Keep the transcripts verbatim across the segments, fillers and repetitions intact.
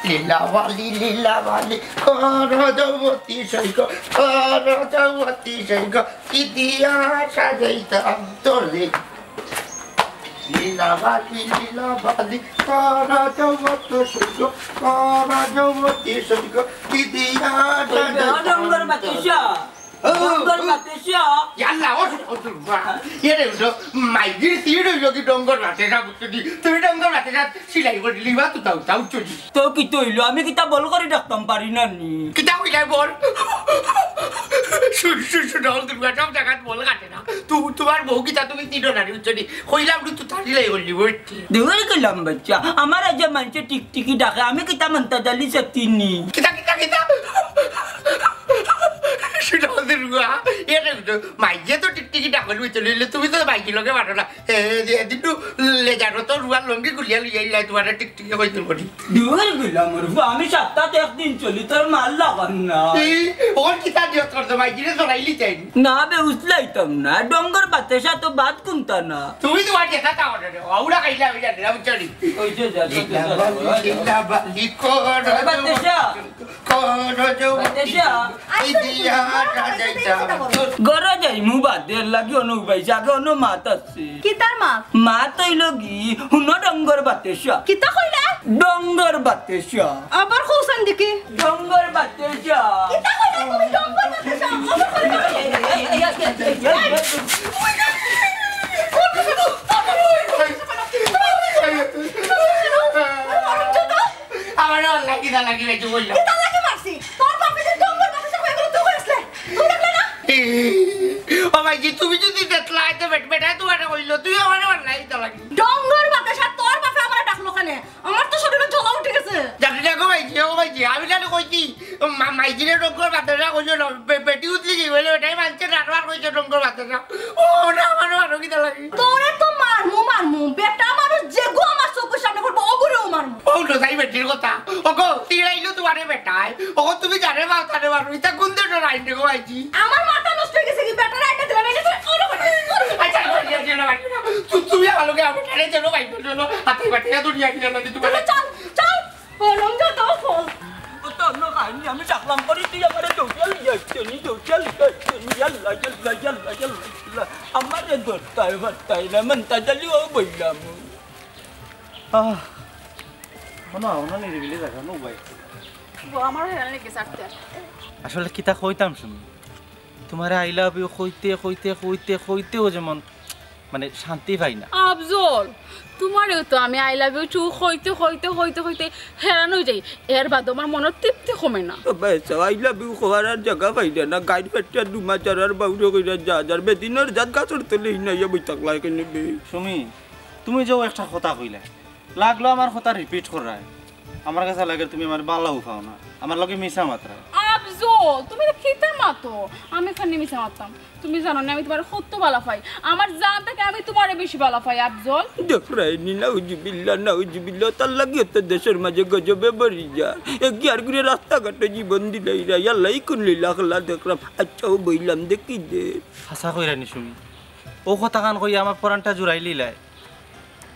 লীলাবালি, লীলাবালি, কর যুবতী সৈগ, কর যুবতী সৈগ, কি দিয়া সাজাইতাম তোরে। লীলাবালি, লীলাবালি, কর যুবতী সৈগ, কর যুবতী সৈগ, কি দিয়া সাজাইতাম তোরে। ও, ডঙ্গর বাতাসা। ইয়াল্লা, ও, ও, ও, মা। এরে, ও, মাইজির সিট অইলো কি ডঙ্গর বাতাসা, বুঝছো নি? তুমি ডঙ্গর বাতাসা সিলাই করি লিবা তো তাও, তাও চলি। তো কিতা অইলো? আমি কিতা বল করি ডাকতাম পারি না নি? কিতা কইলাই বল? শুন, শুন, শুন, অল দুর্গা সব জাগাত বল কাটে না। তু-, তুমার বউ কিতা তুমি চিনো না নি, বুঝছো নি? কইলাম তো তার সিলাই করি লিবো, বুঝছো? দূর গেলাম বাচ্চা, আমার আজ মানষে টিকটিকি ডাকে, আমি কিতা মন্তাজ আলী সত্যি নি? কিতা, কিতা, কিতা? শুনো, দুর্গা, এরে, মাইয়ে তো টিকটিকি ডাকল, বুঝছো নি? তুমি তো মাইজির লগে পারো না। এ, এ, এদিন তো লেজারো তো রুয়ার লঙ্গি গুলিয়া লইয়া আইলা, তুমারে টিকটিকি কইতে বলি। দূর গেলাম ওর ফুয়া, আমি সপ্তাত একদিন চলি, তোর মার লাগাম না। এই, ওর কিতা নিয়ত করছো, মাইজিরে চড়াইলি চাই? না বে, উছলাইতাম না, ডঙ্গর বাতাসা তো বাদ কুনতা না। তুমি তুমার যেতা চাও না রে, আউরা খাইলা আমি জানি না, বুঝছো নি? ওই যে যা, যা, যা, যা। লীলাবালি, লীলাবালি, কর বাতাসা। কর যুবতী, বাতাসা। কি দিয়া সাজাইতাম তোরে। ঘরো যাইমু বাদে, এর লাগি অনো উবাইছি, আগে অনো মাত আছে। কিতার মাত? মাত অইলো কি, হুনো ডঙ্গর বাতাসা। কিতা কইলা? ডঙ্গর বাতাসা। আবার কওছাইন দেখি। ডঙ্গর বাতাসা। কিতা কইলা তুমি ডঙ্গর বাতাসা? আবার কইলা। আমার অন্যায় কিতা লাগি বেশি বললো? কিতা লাগি মারছি? তোর বাপে যে ডঙ্গর বাতাসা কইয়া গেল, তুই কইছলে? তুই দেখলে না? ও মাইজি, তুমি যদি দেখলা, এতে বেট-, বেটায় তুমারে কইলো, তুই আমার অন্যায় কিতা লাগি? ডঙ্গর বাতাসা, তোর বাপে আমারে ডাকলো কেনে? আমার তো শরীরো জ্বলা উঠি গেছে। জানি না গো মাইজি, ও মাইজি, আমি জানি কইছি, মা-, মাইজিরে ডঙ্গর বাতাসা কইছো না, বে-, বেটি উঠলি কি বলে, বেটায় মানষে রারবার কইছে ডঙ্গর বাতাসা। ও না, আমারও আরো কিতা লাগে। তোরে তো মারমু, মারমু, বেটা মানুষ যেগু আমার চকুর সামনে পড়বো, ওগুরেও মারমু। ও না, তাই বেটির কথা। ওগো, তিড়াইলো তুমারে বেটায়। ওগো, তুমি জানে মাও তারে মারো, ইতা কুন দেশর আইন রে গো মাইজি? আমার মাথা নষ্ট অই গেছে কি, বেটারে আইনা দিলাম, এই যে, ওরে বেটা, ওরে বেটা। আচ্ছা, আচ্ছা, আচ্ছা, আচ্ছা, আচ্ছা, তু-, তুমি আমার লগে আমার বেটারে চলো, ভাই, চলো, হাতে পাঠিয়ে দুনিয়া কি জানো, তুমি চল, চল। ফলং যত ফল। ও তো অন্য কাহিনী, আমি চাকলাম করি, তুই আমারে দৌড়িয়া লইয়া আসছে নি, দৌড়িয়া লইয়া আসছে নি, ইয়াল্লা, ইয়াল্লা, ইয়াল্লা, ইয়াল্লা, ইয়াল্লা। আমারে ধরতায় পারতায় না, মন্তাজ আলী ও বইলাম। আহ, মনে হয় না নিরিবিলি জাগা, নো ভাই। ও, আমারও হেরান লেগে গেছে আটতে আটতে। আসলে কিতা কইতাম শুনি, তুমারে I love you কইতে, কইতে, কইতে, কইতেও যেমন মানে শান্তি পাই না। আফজল, তুমারেও তো আমি I love you too কইতে, কইতে, কইতে, কইতে হেরান অই যাই। এর বাদে আমার মনর তৃপ্তি কমে না। ও ভাই, so I love you কওয়ার আর জাগা পাই না, না গাইর পেটটা ডুমা চারার বাউরে কইরা যা, যার বেদিনর জাত গাছর তলে হিনাইয়া বই থাকলা এখানে বে। সুমি, তুমি যে একটা কথা কইলা, লাগলো আমার কথা repeat করায়। আমার কাছে লাগে তুমি আমার বালাও পাও না, আমার লগে মিছা মাতরায়। আফজল, তুমি ইতা কিতা মাতো? আমি কেনে মিছা মাততাম? তুমি জানো না আমি তুমারে কত বালা পাই। আমার জান থাকি আমি তুমারে বেশি বালা পাই, আফজল। দেখরায়নি, নাউজুবিল্লাহ, নাউজুবিল্লাহ, তার লাগি তো দেশর মাঝে গজবে ভরি যায়। এগিয়ে আর ঘুরে রাস্তাঘাটে জীবন দিলাইরা, ইয়াল্লাই কুন লীলা খেলা দেখরাম। আচ্ছা, ও বইলাম দেখি দে। হাছা কইরায়নি সুমি, ও কথাখান কইয়া আমার পরানটা জুড়াই লিলায়।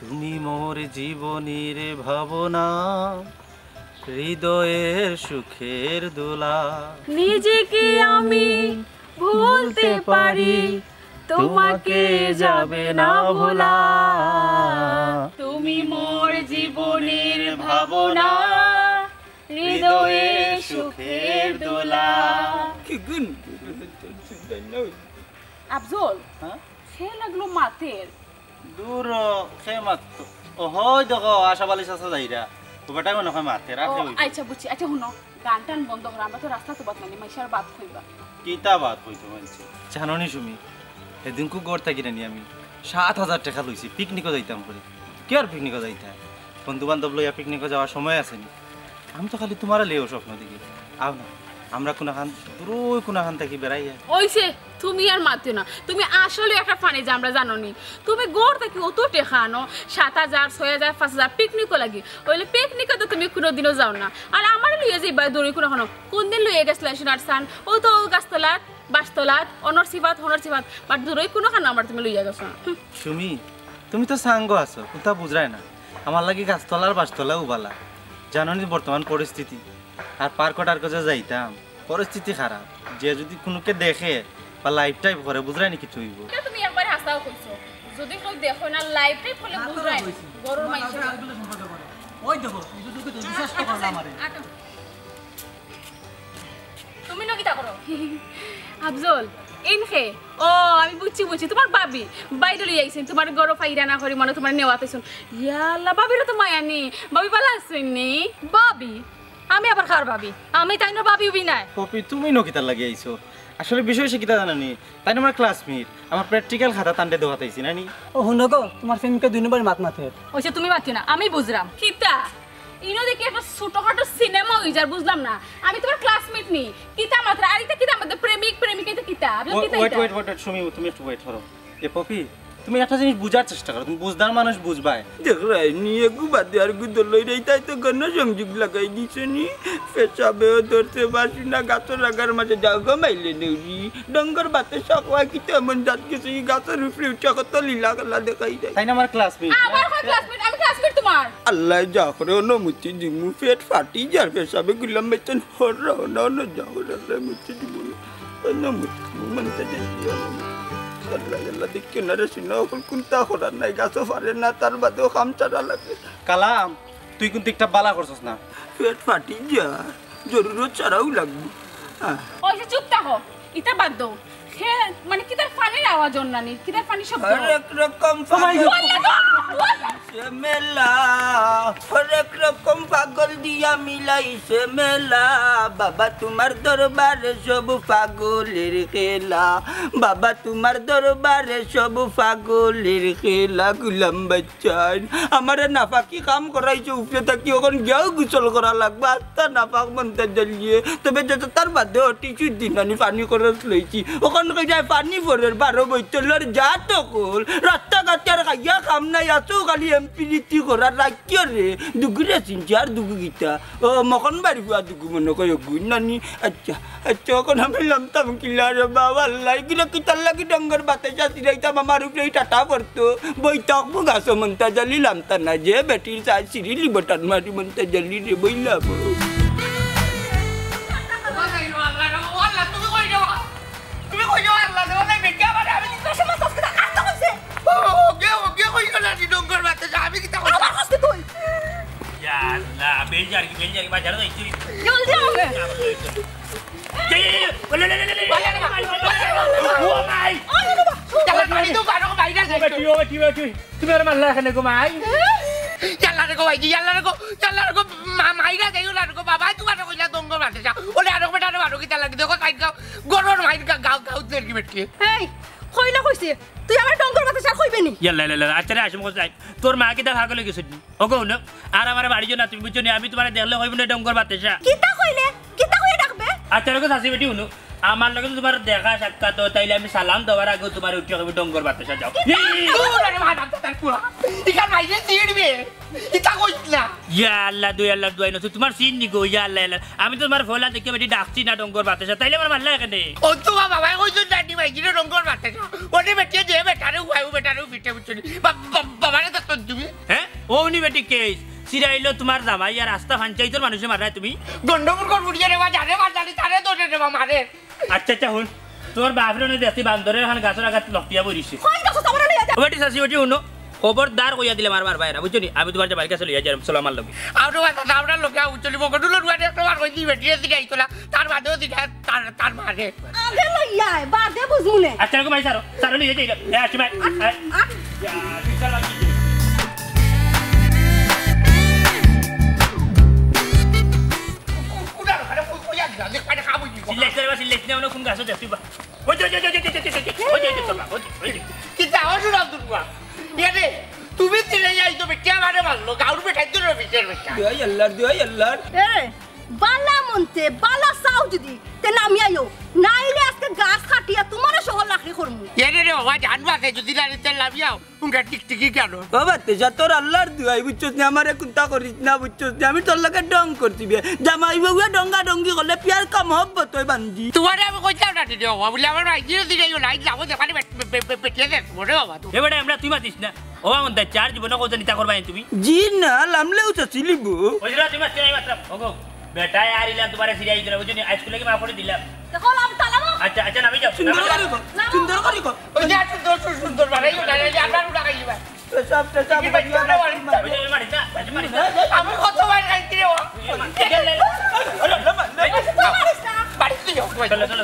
তুমি মোর জীবনের ভাবনা, হৃদয়ের সুখের দোলা। নিজেকে আমি ভুলতে পারি, তোমাকে যাবে না ভোলা। তুমি মোর জীবনের ভাবনা, হৃদয়ের সুখের দোলা। কি গুণ? আফজল, হ্যাঁ? সে লাগলো মাতের। দূর, ও, সে মাত-, ও, হয় দেখো, আশাফ আলী চাচা যাইরা। ও বেটায় মনে হয় মাতের, আর ও, কে অইব? আচ্ছা, বুঝছি। আচ্ছা, হুনো, গান টান বন্ধ করো, আমরা তো রাস্তাত বাত মানি, মাইনষে আর বাত কইবা। কিতা বাত কইতো মানষে? জানো নি সুমি, এদিনকু ঘর থাকি নি আমি সাত হাজার টেকা লইছি, পিকনিকো যাইতাম করি। কিয়ার পিকনিকো যাইতাম? বন্ধু বান্ধব লইয়া পিকনিকো যাওয়ার সময় আছে নি? আমি তো খালি তুমারে লইয়াউ স্বপ্ন দেখি। আও না, আমরা কুনাখান, দূরই কুনাখান থাকি বেড়াইয়া। অইছে, তুমি আর মাতিও না। তুমি আসলে একটা ফানি যে আমরা জানো নি। তুমি ঘর থাকি অত টেকা আনো, সাত হাজার, ছয় হাজার, পাঁচ হাজার পিকনিকো লাগি। অইলে পিকনিকো তো তুমি কুনুদিনও যাও না। আর আমারে লইয়া যাইবা দূরই কুনাখানো। কুনদিন লইয়া গেছলায় সোনার চান? অউ তো গাছতলাত, বাঁশতলাত, অনর সিফাত, হনর সিফাত। But দূরই কুনাখানো আমারে তুমি লইয়া গেছো না। হুম। সুমি, তুমি তো চাঙ্গো আছো, কুন্তা বুঝরায় না। আমার লাগি গাছতলার বাঁশতলাউ বালা। জানো নি বর্তমান পরিস্থিতি, আর পার্কো টার্কো যে যাইতাম, পরিস্থিতি খারাপ। যে যদি কুনুকে দেখে বা লাইভ টাইপ করে, বুঝরায় নি কিতা অইবো। ইটা তুমি একবারে হাছাউ কইছো। যদি কেউ দেখো না, লাইভ টাইপ করলে বুঝরায় নি। গরুর মাংস। ওই দেখো, এই যে দেখো, বিশ্বাস তো করলাম আরে। আটো। তুমি নু কিতা করো? আফজল, ইন কে? ও, আমি বুঝছি, বুঝছি। তুমার ভাবি, বাইরে লই আইছইন। তুমার ঘরো ফাইরা না করি মনো তুমার নেওয়াত আইছইন। ইয়া আল্লাহ, ভাবিরও তো মায়া নি। ভাবি ভালা আছইন নি? ভাবি? আমি আবার কার ভাবি? আমি তাইনর ভাবি উবি নায়। পপি, তুমি নু কিতার লাগি আইছো? আসলে বিষয় অইছে কিতা জানো নি? তাইন আমার ক্লাসমেট, আমার প্র্যাকটিক্যাল খাতা তানরে দেওয়াত আইছি না নি? ও হুনো গো, তুমার প্রেমিকা দুই নম্বর মাত মাতে। অইছে, তুমি মাতিও না, আমি বুঝরাম। কিতা? ইনো দেখি একটা ছোটখাটো সিনেমা অই যার, বুঝলাম না। আমি তুমার ক্লাসমেট নি, কিতা মাতরা? আর ইতা কিতা মাতরা? প্রেমিক প্রেমিকা ইতা কিতা? আপনি কিতা ওয়েট, ইতা? ওয়েট, ওয়েট, ওয়েট, সুমি, তুমি একটু ওয়েট করো। এ পপি, তুমি একটা জিনিস বুঝার চেষ্টা করো, তুমি বুঝদার মানুষ বুঝবায়। দেখরায় নি, এগু বাদে আর গু দলই রে, তাই তো গণসংযোগ লাগাই দিছে নি। পেশাবেও ধরতে পারছি না, গাছর আগার মাঝে যাও গো মাইলে নেউরি। ডঙ্গর বাতাসা কওয়া কিতা এমন জাত গেছে, ই গাছর উপরে উঠা কত লীলা খেলা দেখাই যায়। তাইন আমার ক্লাসমেট। আমার হয় ক্লাসমেট, আমি ক্লাসমেট তুমার। আল্লায় যা করে অনুমতি দিমু, পেট ফাটি যার পেশাবে গুলাম বেতন হর না, না যা করে আল্লায় মুক্তি দিমু। অনুমতি দিমু, মনটা যে দিও না। আল্লাহ, আল্লাহ, দেখি না রে, শুনো, অখন কুনতা করার নাই, গাছও পারে না, তার বাদেও কাম ছাড়া লাগে। কালাম, তুই কিন্তু একটা বালা করছস না। পেট ফাটি যা, জরুরত ছাড়াও লাগবো। হ্যাঁ। ওই যে চুপ থাকো, ইতা বাদ দাও। হে, মানে, কিতার পানির আওয়াজ অর না নি? কিতার পানির শব্দ? হরেক রকম ও মাই গড। পাগল দিয়াছে মেলা, হরেক রকম পাগল দিয়া মিলাইছে মেলা। বাবা তুমার দরবারে সব পাগলের খেলা, বাবা তুমার দরবারে সব পাগলের খেলা। গুলাম বাচ্চাইন, আমারে নাপাকি কাম করাইছো উপরে থাকি, অখন গিয়াও গোসল করা লাগবো। তা নাপাক মনটা জ্বালিয়ে, তবে যত তার বাদে অটিচুর দিন আমি পানি খরচ লইছি। অখন কই যায় পানি পরের বারো বৈতলর যা তকল, রাস্তাঘাটে আর খাইয়া কাম নাই, আছো খালি এমপি রীতি করার রাখিও রে, দুগুরে চিনছি আর দুগু গীতা। ও, মখন বাড়ি ফুয়া দুগু মনো কয় গুণ নানি। আচ্ছা, আচ্ছা, অখন আমি লামতাম কিলা রে বাবা, আল্লাহ, এগুলো কিতার লাগি ডঙ্গর বাতাসা চিরাইতাম, আমার উপরে এই টাটা পড়তো, বই তকবু গাছো মনটা জ্বালি লামতা না, যে বেটির চাই সিরিলি বটান মারি মনটা জ্বালি রে বইলাম। তুমি কই যাও? তুমি কই যাও? আল্লাহ, দেওয়া নাই, বেটি আমার, আমি তো সমস্ত আজকে আর তো কইছে। ও, ওকে, ওকে, কই গেল? আমি ডঙ্গর বাতাসা, আমি কিতা কইছি? আমার কষ্ট তুই। ইয়া আল্লাহ, বেল যার কি, বেল যার কি, বাজারে যাইছি। জলদি আও। এই, এই, এই, এই, ওলে, ওলে, ওলে, ওলে, ওলে, ওলে, ও মাই। ওলে বাবা। জ্বালা, পানি তো কারো বাইরে ও যাইতো। বেটি, ও বেটি, ও বেটি। তুমি আর মারলা এখানে গো মাই। জ্বালা রে গো ভাই, জ্বালা রে গো, জ্বালা রে গো, মা-, মাইরা যাইও না রে গো বাবা, তোমার কইলা দঙ্গল মারতে যা। ওলে আরো বেটা আরো আরো কি জ্বালা, দেখো সাইড গাও, গরুর মাইর গা-, গাও, গাও দের কি বেটি। এই, কইলা কইছে, তুই আমার ডঙ্গর বাতাসা কইবে নি? ইয়াল্লা, ইয়াল্লা, ইয়াল্লা। আচ্ছা রে, আসিম কোথায়? তোর মা কিতা পাগল অই গেছে নি? ওগো, হুনো, আর আমার বাড়ি যাও না, তুমি বুঝছো নি? আমি তোমারে দেখলে কইবো না ডঙ্গর বাতাসা। কিতা কইলে? কিতা কইয়া ডাকবে? আচ্ছা, ওগো, চাচি বেটি, হুনো। আমার লগে তো তোমার দেখা সাক্ষাৎ অয়, তাইলে আমি সালাম দেওয়ার আগেও তোমারে উঠিয়া কইবো, "ডঙ্গর বাতাসা যাও।" কিতা? এই, এই, এই। দূর, আরে মা, ডাক্তার পুয়া। ইখান মাইরে ছিড়বে। ইতা কইস না। ইয়া আল্লাহ, দুই আল্লাহর দুয়াই নসু, তোমার সিন নি গো, ইয়া আল্লাহ, আল্লাহ। আমি তো তোমার ফলা দেখে বেটি ডাকছি না ডঙ্গর বাতাসা, তাইলে আমার মারলা এখানে। ও তো বাবা, ভাই, ওই জন্য ডাকি ভাই, কিরে ডঙ্গর বাতাসা। ওরে বেটিয়ে দে বেটারে উবাই, ও বেটারে ফিটে বুঝছো নি? বা-, বা-, বাবারে দেখতো তুমি? হ্যাঁ? ও নি বেটি কেস। সিরাইলো তোমার জামাই আর আস্তা পঞ্চায়েতর মানুষে মাররায় তুমি? গন্ডমূর্খর বুড়িয়ে রে বা, জানে মার জানি, তারে ধরে রে বা মারে। আচ্ছা, আচ্ছা, হুন। তোমার বাপরে অনে দেখছি বান্দরের খান গাছর আগাত লটকিয়া বইছে। কই গাছ সামনে নিয়ে যা। ও বেটি চাচি বেটি হুনো। খবরদার কইয়া দিলে মার মারবায় না, বুঝছো নি? আমি তোমার জামাইর কাছে লইয়া যাইরাম, চলো আমার লগে। আমরা বাতা, আমরা লোকে আউ চলিব, গডুলো রুয়ানে একটা বার কইছি, বেটিয়ে দিকে আইতো না, তার বাদেও দিকে তার, তার মারে। আগে লইয়া আয়, বাদে বুঝমুনে। আচ্ছা, এরকম আই সারো, সারো লইয়া যাইরাম। এ, আসি ভাই। আট, আট। ইয়া, বিশাল লাগি। কুড়া, আরে, কই, কই, আগে, আগে, আগে, খাবো কি? চিল্লাইছ না রে বা, চিল্লাইছ না, অনো কোন গাছো দেখছি বা। ওই যে, ওই যে, ওই যে, ওই যে, ওই যে, ওই যে, ওই যে, ওই যে। কিতা, ও সুরাম দুর্গা? এরে, তুমি চিল্লাই আইছো, বেটি আমারে মারলো, গাউর বেটাই তো রবিশের বেটা। দুয়াই আল্লাহর, দুয়াই আল্লাহর। এ, বালা মনতে, বালা চাও যদি, তে নামি আইও। নাইলে আজকে গাছ কাটিয়া তোমারে সহ লাকড়ি করমু। এরে রে বাবা, জান বাঁচে যদি নানি তে নামি আও। উনকা টিকটিকি কেন? ও বাতেশা, তোর আল্লাহর দুয়াই, বুঝছস নি? আমারে কুন্তা করিস না, বুঝছস নি? আমি তোর লগে ডং করছি বে। জামাই বউয়ে ডঙ্গা ডঙ্গি করলে পিয়ার কা মহব্বত অয় বান্দি। তোমারে আমি কইতাম না রে বাবা, বলে আমার ভাই জিরো দিকে লাইট লাগাবো, দোকানে বেট-, বে-, বে-, বে-, বেটিয়ে দেখ, ওরে বাবা তো। এবারে আমরা তুই মাতিস না। ও মামুন দা, চার জীবনে কওছাইন ইতা করবায় তুমি? জি না, লামলেও চাচিলিবো। ওই যে তুমি আজকে নাই মাত্র, ওগো, বেটায় আর ইলাম তোমারে সিরিয়াই দিলাম, বুঝছো নি? আইজকু লাগি মাফ করি দিলাম। দেখো, লাম তালাবো। আচ্ছা, আচ্ছা, নামি যাও, সুন্দর নামি যাও। করি কও, সুন্দর করি কও। ওই যে সুন্দর, সুন্দর, সুন্দর, বানাই, বানাই, বানাই, আমরা উড়া খাই দিবা। পেশাব, পেশাব, ওই যে বাচ্চা ওরা বাড়ি যাও। ওই যে বাড়ি যাও, বাচ্চা বাড়ি যাও। আমি কত বার খাইছি রে ও। এই যে বাড়ি যাও। চলো, চলো,